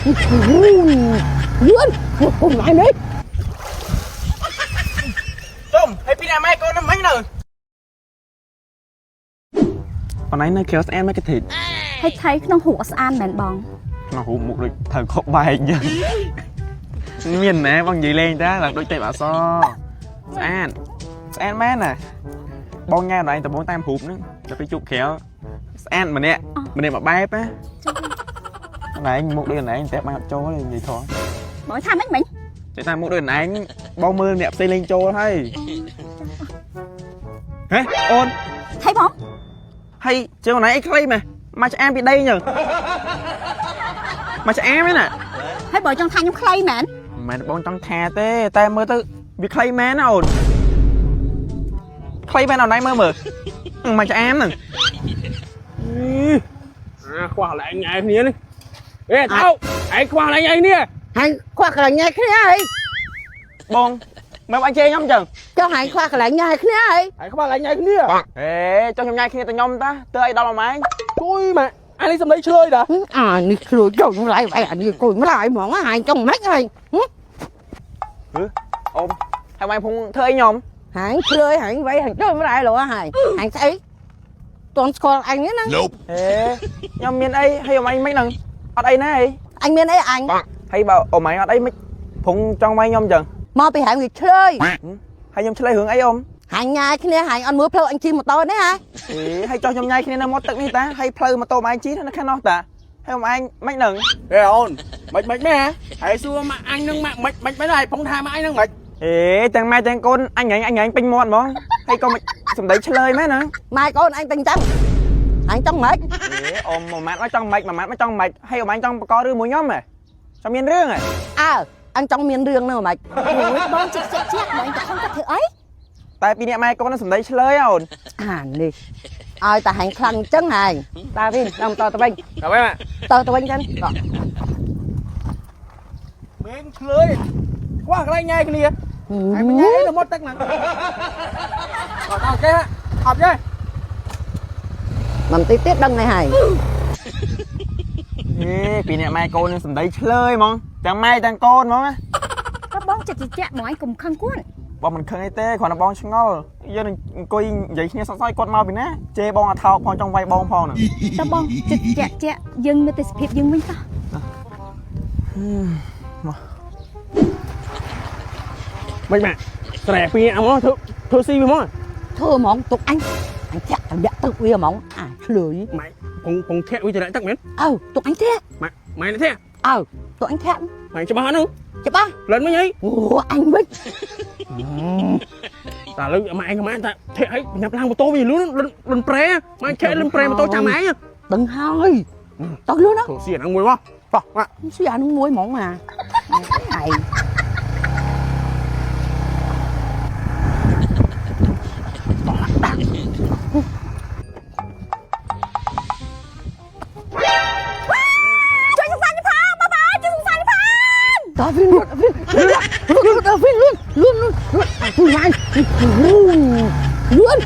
លឿនគុំណៃនេះ ជុំហើយពីណាម៉ែកូនហ្នឹងមិញនៅបងឯងនៅក្រៅស្អាតមកកធី ហើយថៃក្នុងរូបអត់ស្អាតមែនបង ក្នុងរូបមុខដូចត្រូវខកបែកចឹងមានណែបងនិយាយលេងតាឡើងដូចទេពអក្សរស្អាតស្អាតមែនណាបងញ៉ែបងឯងដំបងតាមរូបហ្នឹងដល់ពេលជួបក្រៅស្អាតម្នាក់ម្នាក់មួយបែបណាណែឯងមុខដូចណែឯងតែបានអត់ចូលទេនិយាយធំ បងថាម៉េចមិញ ចេះតែមុខដូចណែឯងបងមើលអ្នកផ្សេងលេងចូលហើយហេអូន ថៃបង ហើយជើងណែអីខ្លីម៉េះមកឆ្អាមពីដីចឹងមកឆ្អាមហ្នឹងណា ហើយបងចង់ថាខ្ញុំខ្លីមែន មិនមែនបងចង់ថាទេតែមើលទៅវាខ្លីមែនណាអូនខ្លីមែនអូនឯងមើលមើលមកឆ្អាមហ្នឹង អាខ្វះឡើងញ៉ែគ្នានេះអេថៅឯងខ្វះឡើងញ៉ែគ្នា ហើយខ្វះកន្លែងញ៉ែគ្នាហើយ បងមើលអញជេរខ្ញុំចឹង ចុះហើយខ្វះកន្លែងញ៉ែគ្នាហើយ ឯងខ្វះឡើងញ៉ែគ្នា ហេចុះខ្ញុំញ៉ាយគ្នាទៅខ្ញុំតាទើអីដល់ម៉ែង ជួយម៉ែអានេះសំដីឆ្លើយតា អានេះឆ្លួយចុះម្លាយអានេះគួយម្លាយហ្មងហើយចង់ម៉េចហើយ អូមហើយម៉ែភងធ្វើអីខ្ញុំ ហាងឆ្លើយហាងវៃហាងចូលម្លាយលោហើយហាងស្អីតន់ស្គាល់អញហ្នឹងណា ហេខ្ញុំមានអីហើយអមឯងមិនហ្នឹងអត់អីណាអី អញមានអីអញ ហើយបើអមឯងអត់អីមិនភងចង់វាយខ្ញុំចឹង មកពីហាងវាឆ្លើយ ហើយខ្ញុំឆ្លើយរឿងអីអ៊ំ ហាងញ៉ែគ្នាហាងអត់មើលផ្លូវអញជិះម៉ូតូនេះហ่า អេហើយចុះខ្ញុំញ៉ាយគ្នានៅមាត់ទឹកនេះតាហើយផ្លូវម៉ូតូម៉ែងជីនៅខាងនោះតាហើយអ៊ំឯងមិនហ្នឹង អេអូនមិនមិនមែនហើយសួរម៉ាក់អញនឹងម៉ាក់មិនមិនមិនហើយផងថាម៉ាក់អញនឹងមិន អេទាំងម៉ែទាំងកូនអញញ៉ាញអញញ៉ាញពេញមាត់ហ្មងហើយក៏មិនសំដីឆ្លើយមែនហ្នឹង ម៉ែកូនអញតែអញ្ចឹងអញចង់ម៉េច អេអ៊ំមួយម៉ាត់មកចង់ម៉េចមួយម៉ាត់មកចង់ម៉េចហើយអ៊ំឯងចង់បករឿងមួយខ្ញុំហ៎ចង់មានរឿងហ៎ អើអញចង់មានរឿងហ្នឹងហ្មង អូយបងចិត្តចិត្តជាក់បងឯងទៅខំគាត់ធ្វើអី តែពីអ្នកម៉ែកូនហ្នឹងសំដីឆ្លើយអូន អានេះឲ្យតែហាញខ្លាំងអញ្ចឹងហើយតាវិញដល់តទៅវិញ ដល់ម៉ែ តទៅវិញចឹងត មែនឆ្លើយខ្វះកន្លែងញ៉ែគ្នាហើយមិនញ៉ែនៅមាត់ទឹកហ្នឹងអត់ដល់គេអត់ទេ មិនតិចទៀតដឹងហើយហើយ ហេពីអ្នកម៉ែកូនហ្នឹងសំដីឆ្លើយហ្មងទាំងម៉ែទាំងកូនហ្មងណា ក៏បងចិត្តជាក់បងឯងកុំខឹងគាត់ បងមិនខឹងអីទេគ្រាន់តែបងឆ្ងល់យើងនឹងអង្គុយនិយាយគ្នាសោកសោយគាត់មកពីណាជេរបងអាថោកផងចង់វាយបងផងហ្នឹង តើបងចិត្តជាក់ជាក់យើងមើលទេសភាពយើងវិញតោះ មិនម៉ាក់ស្រែពីអមធ្វើធ្វើស៊ីវាហ្មង ធ្វើហ្មងទុកអញអញធាក់តម្លាក់ទឹកវាហ្មងអាឆ្លើយ ម៉ែពងពងធាក់វាតម្លាក់ទឹកមែន អើទុកអញធាក់ ម៉ាក់ម៉ែនេះធាក់ អើទុកអញធាក់ ម៉ែច្បាស់ហ្នឹង ច្បាស់ លិនវិញអី អូអញវិញ តែលើម៉ែឯងម៉ែតែធាក់ឲ្យញ៉ាំឡើងម៉ូតូវាលឿនលឿនប្រែម៉ែធាក់លឿនប្រែម៉ូតូចាំឯង ដឹងហើយតោះលឿនណា ធ្វើស៊ីអាហ្នឹងមួយមកតោះម៉ាក់ ស៊ីអានោះមួយហ្មងអាហើយ ជួយសង្សារខ្ញុំផងបងប្អូនជួយសង្សារខ្ញុំផង តោះវិញលឿនវិញលឿនលឿនវិញលឿនលឿនលឿនលឿនអាជួយឡាយលឿន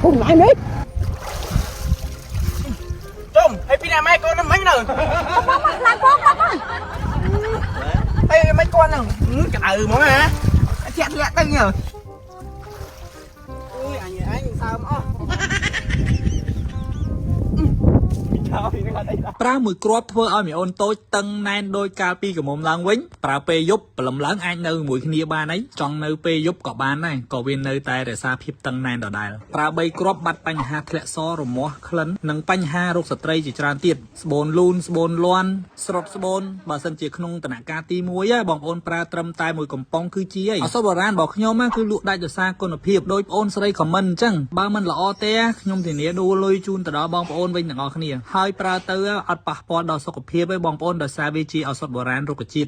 គុំឡាយនេះ ជុំហើយពីអ្នកម៉ែកូនហ្នឹងមិញនៅ បងមកឡើងបងបងបង ហើយមិនគាត់ហ្នឹងក្តៅហ្មងហ៎ធាក់ធាក់ទៅញើអើយអញអញសើមអស់ ប្រើមួយគ្រាប់ធ្វើឲ្យមីអូនតូចតឹងណែនដោយកាលពីក្រមុំឡើងវិញប្រើពេលយប់ព្រលឹមឡើងអាចនៅមួយគ្នាបានអីចង់នៅពេលយប់ក៏បានដែរក៏វានៅតែរក្សាភាពតឹងណែនដដែលប្រើ3គ្រាប់បាត់បញ្ហាធ្លាក់សរមាស់ក្លិននិងបញ្ហារោគស្ត្រីជាច្រើនទៀតស្បូនលូនស្បូនលាន់ស្រុតស្បូនបើសិនជាក្នុងតនការទី1ហ៎បងប្អូនប្រើត្រឹមតែមួយកំប៉ុងគឺជាអីអសបុរាណរបស់ខ្ញុំគឺលក់ដាច់ដោយសារគុណភាពដោយបងអូនស្រីខមមិនអញ្ចឹងបើមិនល្អទេខ្ញុំធានាដួលលុយជូនទៅដល់បងប្អូនវិញទាំងអស់គ្នាហើយប្រើទៅអត់ប៉ះពាល់ដល់សុខភាពទេបងប្អូនដោយសារវាជាឱសថបុរាណរុក្ខជាតិ។